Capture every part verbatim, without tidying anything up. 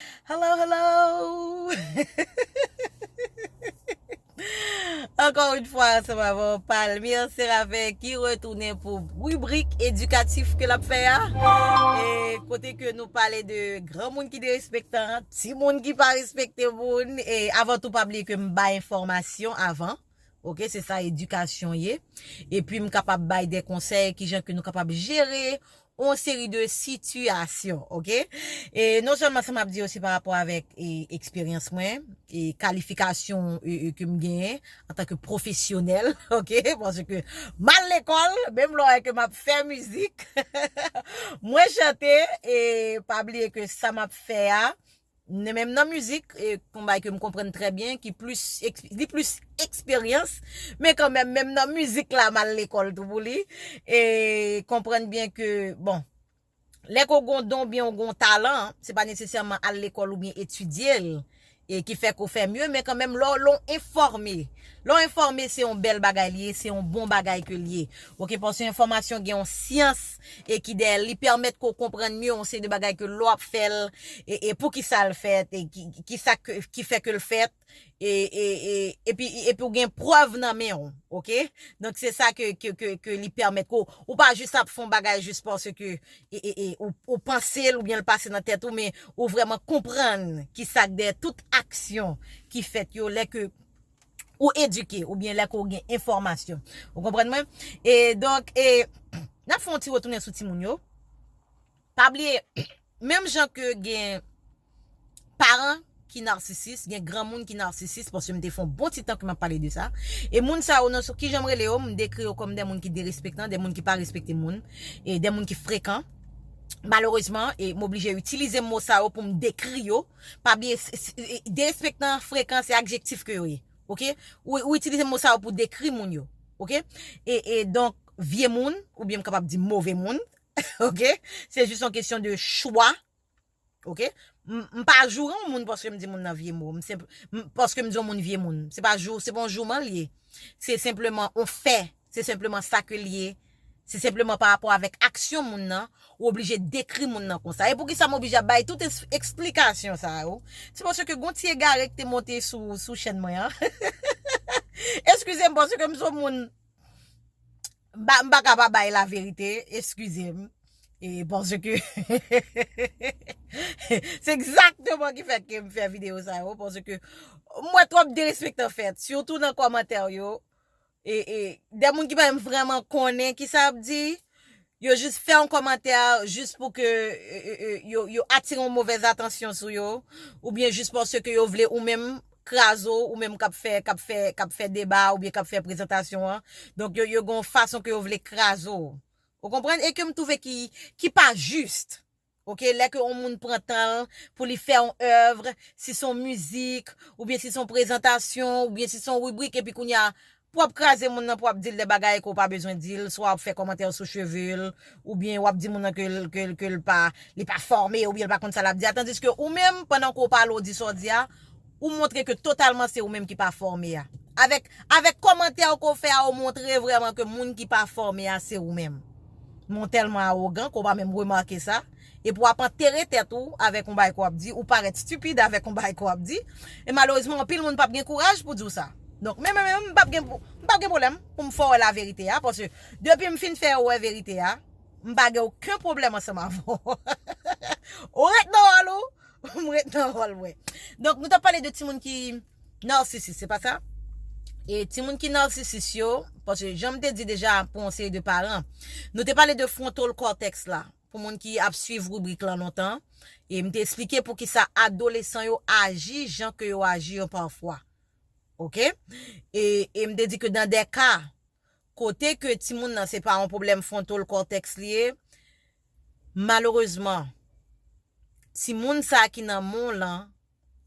Hello, hello! Encore une fois, ansanm avè w, Palmyre Séraphin ki retounen pou ribrik edikatif ke l ap fè a. E kote ke nou pale de granmoun ki derespektan, timoun ki pa respekte moun. E avan tou, pa bliye ke m bay enfòmasyon avan. Ok, se sa edikasyon ye. Epi m kapab bay de konsèy kijan ke nou kapab jere yon seri de sitiyasyon, ok? E non sèlman sa m ap di yo se pa rapò avèk e, eksperyans mwen, e kalifikasyon e, e, ke m genyen antanke pwofesyonèl, ok? Paske m al lekòl, menm lè ke m ap fè mizik, mwen chante, e pa bliye ke sa m ap fè a, menm nan mizik, e, yon bagay ke m konprann trè byen, ki plis, li plis eksperyans, men kanmenm, menm nan mizik la, m al lekòl tou pou li, e konprann byen ke, bon, lè ke w gon don oubyen w gon talan, se pa nesesèman al lekòl oubyen etidye l, e ki fè ke w fè mye, men kanmenm, lè w, lè w enfòme, lè w enfòme, se yon bèl bagay li ye, se yon bon bagay ke li ye. Ok, paske enfòmasyon gen yon syans, e ki dèyè l, li pèmèt ke w konprann mye yon seri de bagay ke lè w ap fè l, e, e poukisa l fèt, e ki, ki sa ke, ki fè ke l fèt, e, e, e, epi, epi w gen prèv nan men w, ok? Donk, se sa ke, ke, ke, ke li pèmèt ke w, ou pa jis ap fè yon bagay jis paske, e, e, e, ou, ou panse l oubyen l pase nan tèt ou, men ou vrèman konprann ki sa k dèyè tout aksyon ki fèt yo lè ke ou edike oubyen lè ke w gen enfòmasyon. Ou konprann mwen? E donk, e, n ap fè yon ti retounen sou timoun yo. Pa bliye, menm jan ke gen paran ki nasisis, gen granmoun ki nasisis, paske m te fè yon bon ti tan ke m ap pale de sa. E moun sa yo, nan, sou kijan m rele yo, m dekri yo kòm de moun ki derespektan, de moun ki pa respekte moun, e de moun ki frekan. Malerezman, e m oblije itilize mo sa yo pou m dekri yo. Pa bliye, s- s- e, derespektan, frekan, se adjektif ke yo ye. Ok? Ou, ou itilize mo sa yo pou dekri moun yo. Ok? E, e donk, vye moun, oubyen m kapab di move moun. Ok? Se jis yon kesyon de chwa. Ok? M, m pa joure yon moun paske m di moun nan vye moun. M se, m, paske m di yon moun vye moun. Se pa jou, se pa yon jouman li ye. Se senpleman yon fè. Se senpleman sa ke li ye. Se senpleman pa rapò avèk aksyon moun nan, ou oblije dekri moun nan konsa. E poukisa m oblije ap bay tout es- eksplikasyon sa yo? Se paske gon ti egare ki te monte sou, sou chèn mwen an. Eskize m, paske m se yon moun, m pa, m pa ka pa bay laverite, eskize m. E paske se egzakteman ki fè ke m fè videyo sa yo, paske m wè twòp derespektan fèt, sitou nan kòmantè yo. E, e, de moun ki pa menm vrèman konnen ki sa y ap di, yo jis fè yon kòmantè jis pou ke e, e, e, yo, yo atire yon movèz atansyon sou yo, oubyen jis paske yo vle ou menm kraze w, ou menm k ap fè, k ap fè, k ap fè deba, oubyen k ap fè prezantasyon an. Donk, yo, yo gen yon fason ke yo vle kraze w. Ou konprann? E ke m twouve ki, ki pa jis. Ok, lè ke yon moun pran tan l pou li fè yon èv, si se yon mizik, oubyen si se yon prezantasyon, oubyen si se yon ribrik, epi kounye a, pou w ap kraze moun nan, pou w ap di l de bagay ke w pa bezwen di l, swa w ap fè kòmantè sou cheve l, oubyen w ap di moun nan ke l, ke l, ke l pa, li pa fòme, oubyen l pa konn sa l ap di a, tandiske ou menm, pandan ke w pale, w di sa w di a, ou montre ke totalman se ou menm ki pa fòme a. Avèk, avèk kòmantè ke w fè a, ou montre vrèman ke moun ki pa fòme a, se ou menm. Men w tèlman awogan ke w pa menm remake sa. Epi w ap antere tèt ou avèk yon bagay ke w ap di, ou parèt stipid avèk yon bagay ke w ap di. E malerezman, anpil moun p ap gen kouraj pou di w sa. Donk, men, men, men, m p ap gen, m p ap gen pwoblèm pou m fè w wè laverite a, paske depi m fin fè w wè verite a, m pa gen okenn pwoblèm ansanm avè w. Ou ret nan wòl ou, m ret nan wòl mwen. Donk, nou t ap pale de timoun ki nasisis, se pa sa? E timoun ki nasisis yo, paske jan m te di deja pou yon seri de paran, nou te pale de frontal cortex la, pou moun ki ap swiv ribrik lan lontan, e m te esplike poukisa adolesan yo aji jan ke yo aji yo pafwa. Ok? E, e m te di ke dan de ka, kote ke timoun nan se pa yon pwoblèm frontal cortex li ye, malerezman, timoun sa ki nan men w lan,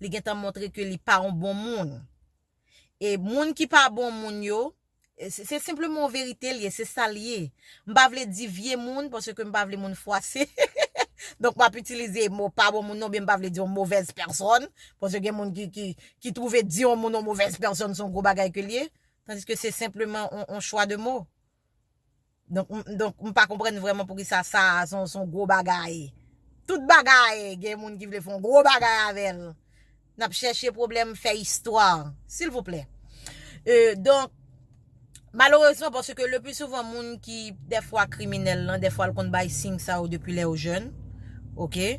li gentan montre ke li pa yon bon moun. E moun ki pa bon moun yo, e se, se senpleman yon verite li ye, se sa li ye. M pa vle di vye moun, paske m pa vle moun fwase. Donk, m ap itilize mo pa bon moun non, oubyen m pa vle di yon movèz pèsòn, paske gen moun ki, ki, ki twouve di yon moun yon movèz pèsòn se yon gwo bagay ke li ye. Tandiske se senpleman yon, yon chwa de mo. Donk, m, donk, m pa konprann vrèman poukisa sa, se yon, se yon gwo bagay. tout bagay, gen moun ki vle fè yon gwo bagay avè l. N ap chèche pwoblèm, fè istwa, silvouplè. E, donk, malerezman, paske le pli souvan, moun ki, dèfwa, kriminèl lan, dèfwa, l konn bay siy sa yo depi lè yo jèn, oke?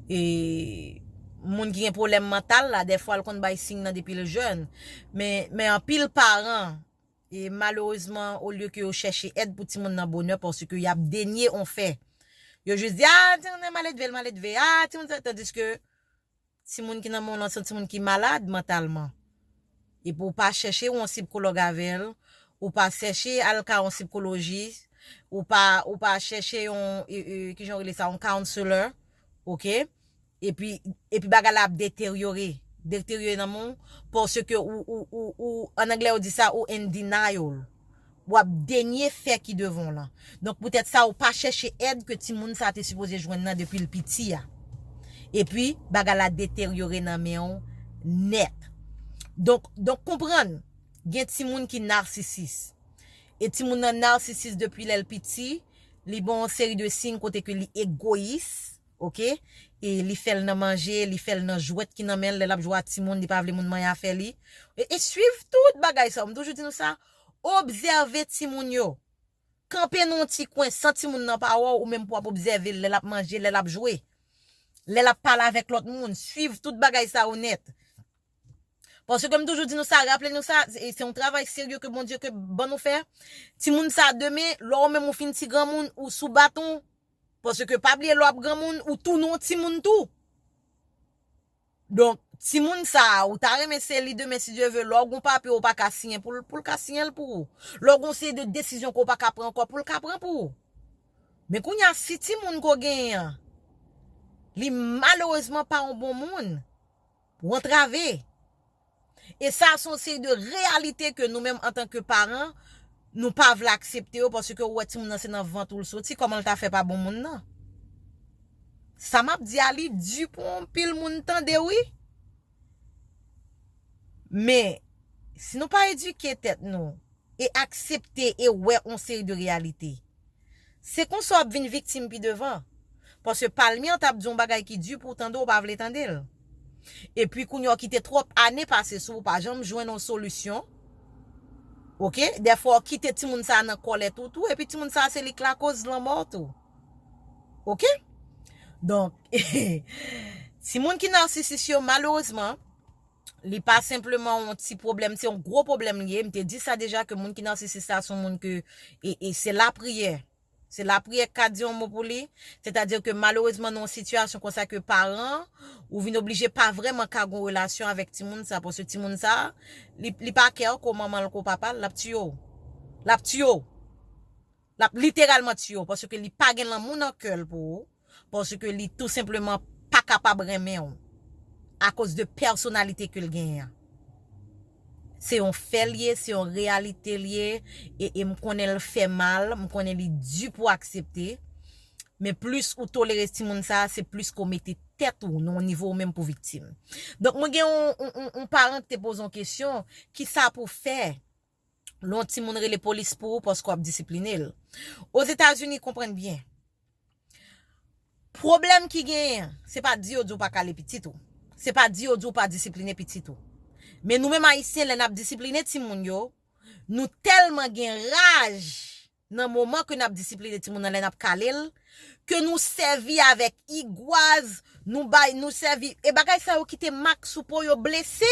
E, moun ki gen pwoblèm mantal la, dèfwa, l konn bay siy nan depi l jèn. Men, men anpil paran, e malerezman, olye ke yo chèche èd pou timoun nan bonè, paske y ap denye on fè. Yo jis di, a, timoun nan maledve, l maledve, a, timoun sa, tandiske timoun ki nan men w lan se yon timoun ki malad mantalman. Epi ou pa chèche yon sipkològ avè l, ou pa chèche al ka yon sipkolojis, ou pa, ou pa chèche yon, e, e, kijan yo rele sa, yon counselor, oke? Epi, epi bagay la ap deteryore, deteryore nan men w, paske ou, ou, ou, ou, an anglè yo di sa, ou in denial. W ap denye fè ki devan w lan. Donk, poutèt sa, ou pa chèche èd ke timoun sa te sipoze jwenn nan depi l piti a. Epi, bagay la deteryore nan men w nèt. Donk, donk, konprann, gen timoun ki nasisis. E timoun nan nasisis depi lè l piti, li ba w yon seri de siy kote ke li egoyis, oke? E li fè l nan manje, li fè l nan jwèt ki nan men l, lè l ap jwe ak timoun, li pa vle moun manyen afè li. E, e swiv tout bagay sa yo, m toujou di nou sa, obsève timoun yo. Kanpe nan yon ti kwen san timoun nan pa wè w, ou menm pou w ap obsève l, lè l ap manje, lè l ap jwe, lè l ap pale avèk lòt moun. Swiv tout bagay sa yo nèt. Paske m toujou di nou sa, raple nou sa, se se yon travay serye ke Bondye ke ban nou fè. Timoun sa demen, lè w menm ou fin ti granmoun, ou sou baton. Paske pa bliye lè w ap granmoun, ou tounen yon timoun tou. Donk, timoun sa a, ou ta renmen se li demen, si Dye ve, lè w gon papye ou pa ka siyen pou l, pou l ka siyen l pou ou. Lè w gon seri de desizyon ke w pa ka pran ankò, pou l ka pran pou ou. Men kounye a, si timoun ke w genyen an, li malerezman pa yon bon moun, ou antrave. E sa, se yon seri de reyalite ke nou menm, antanke paran, nou pa vle aksepte yo, paske ou wè timoun nan se nan vant ou l soti, kòman l ta fè pa bon moun nan? Sa m ap di a, li di pou anpil moun tande, wi. Men, si nou pa edike tèt nou e aksepte e wè yon seri de reyalite, se konsa w ap vin viktim pi devan. Paske palmi an t ap di yon bagay ki di pou w tande, ou pa vle tande l. Epi kounye a w kite twòp ane pase sou ou pa janm jwenn yon solisyon. Oke? Dèfwa w kite timoun sa a nan kòlèt ou tou, epi timoun sa a se li k lakoz lanmò w tou. Oke? Donk, timoun ki nasisis yo, malerezman, li pa senpleman yon ti pwoblèm, se yon gwo pwoblèm li ye. M te di sa deja ke moun ki nasisis la se yon moun ke, e, e se lapriyè. Se lapriyè k ka di yon mo pou li. Sètadi ke malerezman, nan yon sitiyasyon konsa ke paran, ou vin oblije pa vrèman ka gon relasyon avèk timoun sa, paske timoun sa, li, li pa kè w ko manman l ko papa l, l ap tiye w. L ap tiye w. L ap literalman tiye w, paske li pa gen lanmou nan kè l pou ou, paske li tou senpleman pa kapab renmen w akoz de pèsonalite ke l genyen an. Se yon fè l ye, se yon reyalite l ye, e, e m konnen l fè mal, m konnen li di pou aksepte, men plis ou tolere timoun sa, se plis ke w mete tèt ou nan yon nivo ou menm pou viktim. Donk, mwen gen yon, yon, yon, yon paran ki te poze yon kesyon, kisa pou fè lè yon timoun rele polis pou ou paske w ap disipline l? Ozetazini, konprann byen. Pwoblèm ki genyen, se pa di yo di w pa kale pitit ou. Se pa di yo di w pa disipline pitit ou. Men nou menm Ayisyen, lè n ap disipline timoun yo, nou tèlman gen raj nan moman ke n ap disipline timoun nan, lè n ap kale l, ke nou sèvi avèk igwaz, nou bay, nou sèvi, e bagay sa yo kite mak sou po yo blese.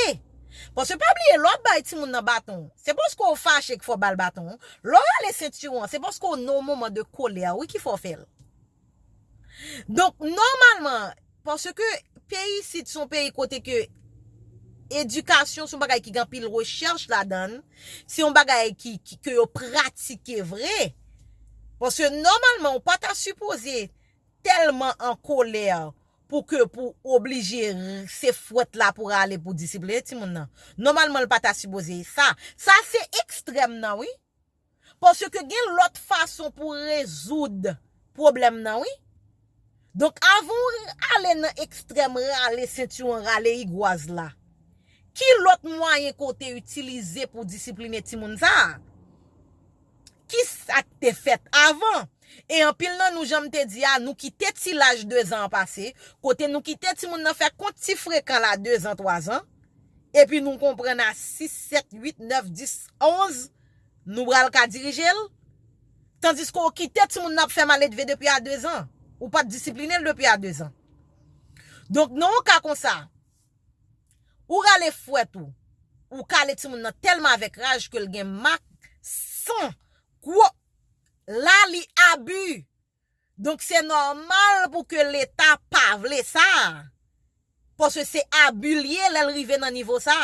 Paske pa bliye, lè w ap bay timoun nan baton, se paske w fache k fè w ba l baton. Lè w rale sentiwon an, se paske w nan yon moman de kolè, wi, ki fè w fè l. Donk, nòmalman, paske peyi isit se yon peyi kote ke edikasyon se yon bagay ki gen anpil rechèch ladan l, se yon bagay ki, ki, ke yo pratike vre. Paske nòmalman, ou pa ta sipoze tèlman an kolè pou ke, pou oblije r-, se fwèt la pou rale pou disipline timoun nan. Nòmalman, l pa ta sipoze sa. Sa se ekstrèm nan, wi. Paske gen lòt fason pou rezoud pwoblèm nan, wi. Donk, avan w ale nan ekstrèm rale sentiwon, rale igwaz la, ki lòt mwayen ke w te itilize pou disipline timoun sa a? ki sa k te fèt avan. E anpil nan nou, jan m te di a, nou kite ti laj dezan an pase, kote nou kite timoun nan fè kont ti frekan la dezan, twazan, epi nou konprann a sis, sèt, uit, nèf, dis, onz, nou pral ka dirije l. Tandiske w kite timoun nan ap fè maledve depi a dezan. Ou pa t disipline l depi a dezan. Donk, nan yon ka konsa, ou rale fwèt ou, ou kale timoun nan tèlman avèk raj ke l gen mak san, gwo, la li abi. Donk, se nòmal pou ke Leta pa vle sa. Paske se abi l ye lè l rive nan nivo sa.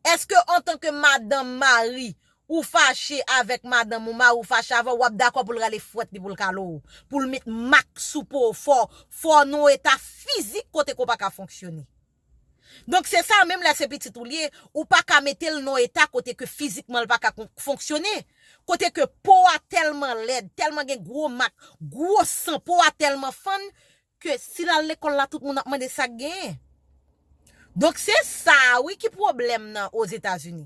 Èske antanke madanm, mari, ou fache avèk madanm ou, mari ou fache avè w, w ap dakò pou l rale fwèt li, pou l kale w, pou l met mak sou po w, fè w, fè w nan yon eta fizik kote ke w pa ka fonksyone? Donk, se sa, menm lè se pitit ou l ye, ou pa ka mete l nan yon eta kote ke fizikman l pa ka kon-, fonksyone, kote ke po a tèlman lèd, tèlman gen gwo mak, gwo san, po a tèlman fann, ke si l al lekòl la, tout moun ap mande sa k genyen. Donk, se sa, wi, ki pwoblèm nan Ozetazini.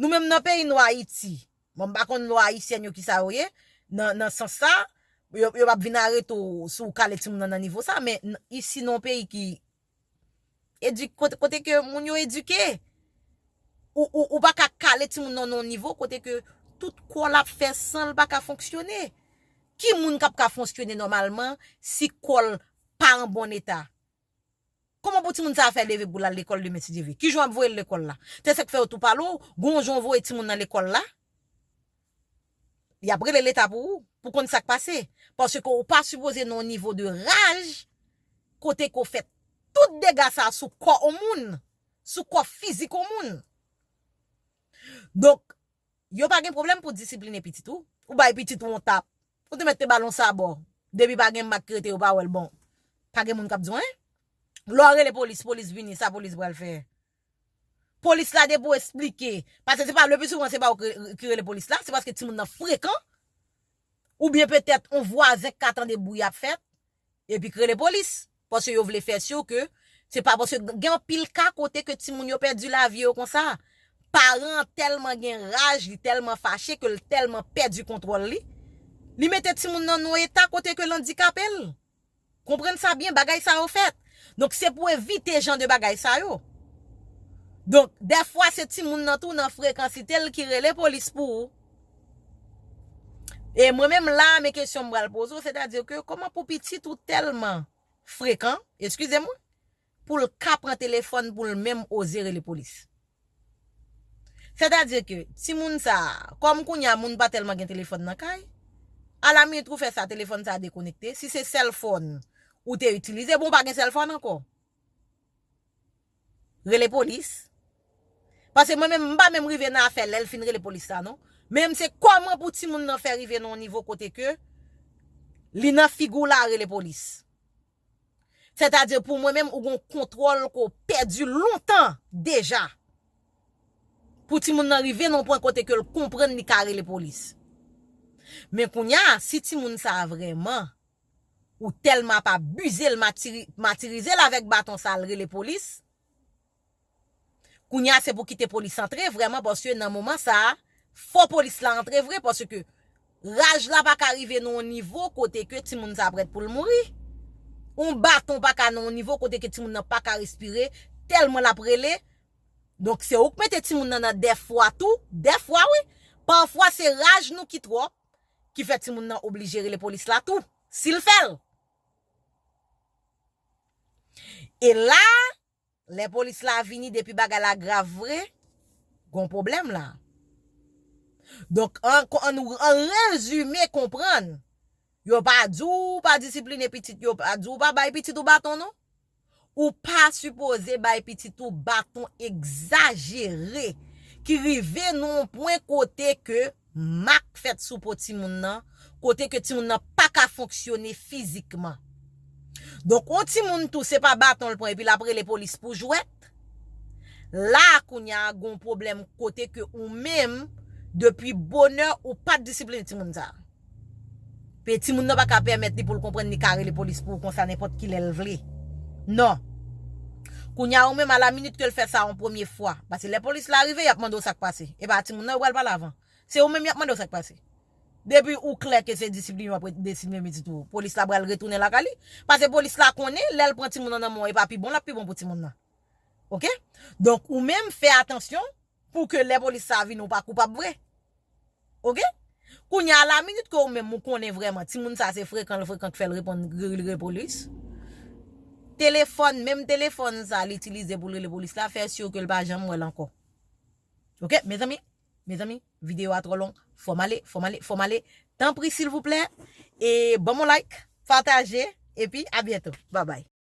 Nou menm nan peyi nou, Ayiti, bon, m pa konn lwa ayisyèn yo ki sa yo ye, nan, nan sans sa, yo, yo p ap vin arete w si w kale timoun nan nan nivo sa, men n-, isi nan yon peyi ki edi-, kote, kote ke moun yo edike, ou, ou, ou pa ka kale timoun nan nan yon nivo kote ke tout kò l ap fè san l pa ka fonksyone. Ki moun k ap ka fonksyone nòmalman si kò l pa an bon eta? Kòman pou timoun sa a fè leve pou l al lekòl demen, si Dye vle? Ki jan w ap voye l lekòl la? Se sa k fè yo tou pale w, gon jan w voye timoun nan lekòl la, y ap rele Leta pou ou, pou konn sa k pase. Paske ou pa sipoze nan yon nivo de raj, kote ke w fè tout dega sa a sou kò yon moun, sou kò fizik yon moun. Donk, yo pa gen pwoblèm pou disipline pitit ou. Ou bay pitit ou yon tap. Ou te mèt te ba l yon sabò. Depi pa gen mak ki rete, yo pa wè l, bon. Pa gen moun k ap di w anyen. Lè w rele polis, polis vini, sa polis pral fè? Polis la, depi w esplike. Paske se pa, le pli souvan, se pa ou ki, ki rele polis la, se paske timoun nan frekan. Oubyen petèt yon vwazen k ka tande bri ap fèt, epi k rele polis. Paske yo vle fè si ke, se pa paske gen anpil ka kote ke timoun yo pèdi lavi yo konsa. Paran an tèlman gen raj, li tèlman fache ke l tèlman pèdi kontwòl li. Li mete timoun nan nan yon eta kote ke l andikape l. Konprann sa byen, bagay sa yo fèt. Donk, se pou evite jan de bagay sa yo. Donk, dèfwa se timoun nan tou nan frekansite l ki rele polis pou ou. E mwen menm la, men kesyon m pral poze w, sètadi ke kòman pou pitit ou tèlman frekan, eskize mwen, pou l ka pran telefòn pou l menm oze rele polis? Sètadi ke timoun sa a, kòm kounye a moun pa tèlman gen telefòn nan kay, alaminit ou fè sa, telefòn sa a dekonekte, si se sèlfòn ou te itilize, bon, ou pa gen sèlfòn ankò. Rele polis. Paske mwen menm, m pa menm rive nan afè lè l fin rele polis la, non. Men se kòman pou timoun nan fè rive nan yon nivo kote ke li nan figi w la rele polis. Sètadi pou mwen menm, ou gon kontwòl ke w pèdi lontan deja. Pou timoun nan rive nan yon pwen kote ke l konprann li ka rele polis. Men kounye a, si timoun sa a vrèman, ou tèlman ap abize l, matiri-, matirize l avèk baton sa a, l rele polis, kounye a se pou kite polis antre vrèman, paske nan moman sa a, fò polis la antre vre, paske raj la pa ka rive nan yon nivo kote ke timoun sa a prèt pou l mouri. Yon baton pa ka nan yon nivo kote ke timoun nan pa ka respire, tèlman l ap rele. Donk, se ou k mete timoun nan nan dèfwa tou, dèfwa wi. Pafwa se raj nou ki twòp, ki fè timoun nan oblije rele polis la tou, si l fè l. E la, lè polis la vini, depi bagay la grav vre, gon pwoblèm la. Donk, an, an, an rezime, konprann, yo pa di w pa disipline pitit, yo pa di w pa bay pitit ou baton, non. Ou pa sipoze bay pitit ou baton egzajere ki rive nan yon pwen kote ke mak fèt sou po timoun nan, kote ke timoun nan pa ka fonksyone fizikman. Donk, yon timoun tou, se pa baton l pran epi l ap rele polis pou jwèt. La, kounye a, gon pwoblèm kote ke ou menm, depi bonè, ou pa t disipline timoun sa a. Pe timoun nan pa ka pèmèt li pou l konprann li ka rele polis pou ou konsa nenpòt ki lè l vle. Non. Kounye a, ou menm, alaminit ke l fè sa yon premye fwa. Paske lè polis la rive, y ap mande w sa k pase. E pa timoun nan yo pral pale avan. Se ou menm y ap mande w sa k pase. Depi ou klè ke se disiplin w ap disiplin pitit ou, polis la pral retounen lakay li. Paske polis la konnen lè l pran timoun nan nan men w, e pa pi bon l ap pi bon pou timoun nan. Oke? Donk, ou menm fè atansyon pou ke lè polis sa vini, ou pa koupab vre. Oke? Kounye a, la minit ke ou menm ou konnen vrèman timoun sa se frekan l frekan k fè l reponn rele polis. Telefòn, menm telefòn sa l itilize pou l rele polis la, fè si ke l pa janm wè l ankò. Oke? Mezanmi, mezanmi, videyo a twò long. Fò m ale, fò m ale, fò m ale. Tanpri, silvouplè. E ban m yon like, pataje, epi a byento. Babay.